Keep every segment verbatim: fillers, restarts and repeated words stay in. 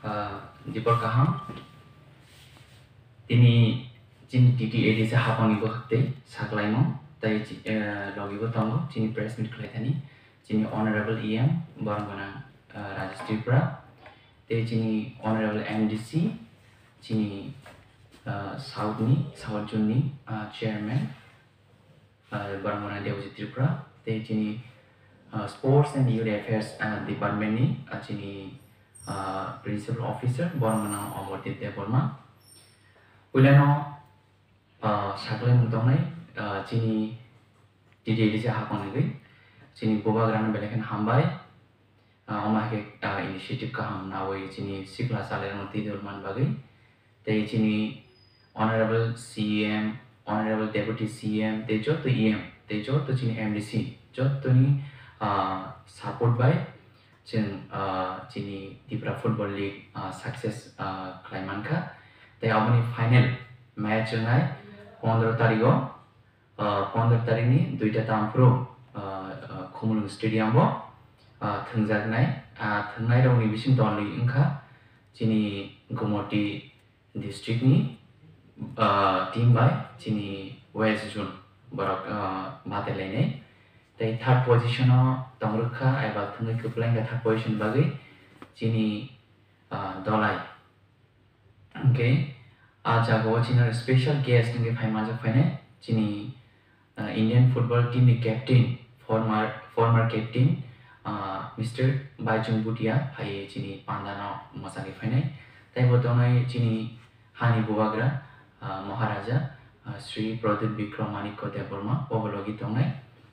Ah, Dipor kaham. Tini chini T T A D C hapangni bwkhak tei saklaimung tei chi-, eh, logi bo tongo chini press meet khlai thani chini Honorable E M borok gwnang, ah, Rajesh Tripura tei chini Honorable M D C chini, ah, South ni, South Zone ni, ah, Chairman, ah, borok gwnang Debojit Tripura tei chini, ah, Sports and Youth Affairs, ah, Department ni, ah, chini, ah, Principal Officer borok gwnang Amardeep Debbarma. Puilano, ah, saklaimung tongnai, ah, chini T T A D C hapang ni chini bubagrano belai kheno hambai. Ah, omo hai khe, ah, initiative kaham nawi chini sikla chalairokno twi dorman bagwi. Tei chini Honorable C M, Honorable Deputy C M, tei joto E M, tei joto chini M D C, jotoni, ah, support bai chwng, ah, chini Tipra Football League, ah, success, ah, khlai mankha. Tei aboni final match wngnai pondro tarigo. Ah, pondro tarikni duita tamphuru, ah, ah, Khumulwng Stadium o, ah, thwngjaknai. Ah, thwngnairokni bising dolni wngkha chini Gumoti district ni, ah, team bai chini West Zone borok, ah, batailainai. Tei third position o tongrwkha eba thwngwi kwplai wngkha third position bagwi chini, ah, Dolai. Hwnkhe, ah jagao chini special guest wngwi phai manjak phainai chini, ah, Indian football team ni captain, former, former captain, ah, Mister Baichung Bhutia phaiwi chini pandano mwchangwi phainai. Tei bo tongnai chini hani bubagra, ah, Maharaja, ah, Shri Pradyut Bikram Manikya Debbarma, obo logi tongnai.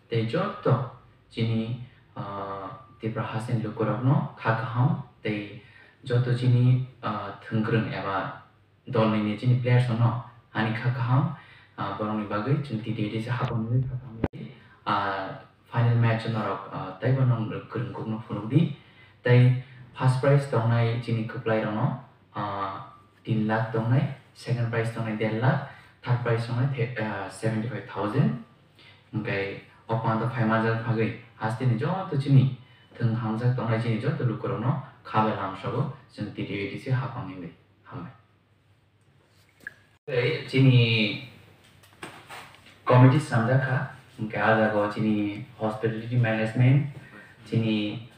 Tei joto chini, ah, Tipra hasteni lukurokno kha kaham tei joto chini, ah, thwngkwrwng eba dolni ni chini players rokno ani kha kaham, ah, borokni bagwi chwng T T A D C hapang nugwi kha kaham, ah, final match o norok, ah, teibo norok kwrwng kukno phunukdi. Tei first prize tongnai chini kwplai rokno, ah, tin lakh tongnai, second prize tongnai der lakh, third prize tongnai the-, ah, seventy five thousand. Hwnkhe o panda phai manjak bagwi hasteni joto chini thwng hamjak tongnai chini joto lukurokno kha bai lamsogo chwng T T A D C hapangni bai. Hambai. Tei chini committee swnamjak kha, hwnkhe ah jagao chini hospitality management, chini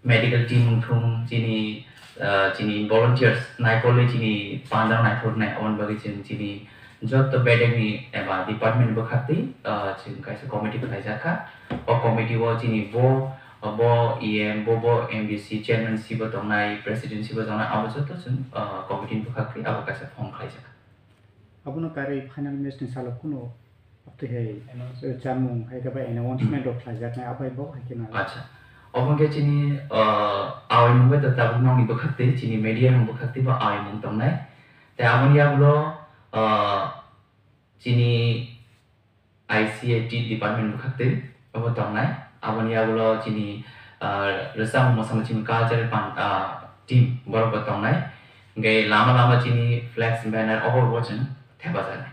medical team wngthung, chini, ah, chini volunteers naikolwi chini panda naithoknai, aboni bagwi chwng chini joto bedekni eba department bwkhaktwi, ah, chwng kaisa committee khlaijak kha. O committee o chini bo, bo E M, bo, bo M D C, chairman si bo tongnai, president si bo tongnai, abo joto chwng, ah, committee ni bwkhaktwi abo kaisa form khlaijak kha. Abono karwi final match ni salo kunu Tei hai, eh, chamung hai khe bai announcement rok khlaijaknai, abai bo hai khe nang. Acha. Obo khe chini, ah, awaimung bai tabuk nokni bwkhak twi, chini media ni bwkhak twi bo awaimung tongnai. Tei aboni yagulo, ah, chini I C A T department bwkhak twi obo tongnai. Aboni yagulo chini, ah, rwchapmung mosamung chini cultural pan-, ah, team borok bo tongnai. Hwnkhe lama lama chini flex banner obo bo chwng thepajaknai.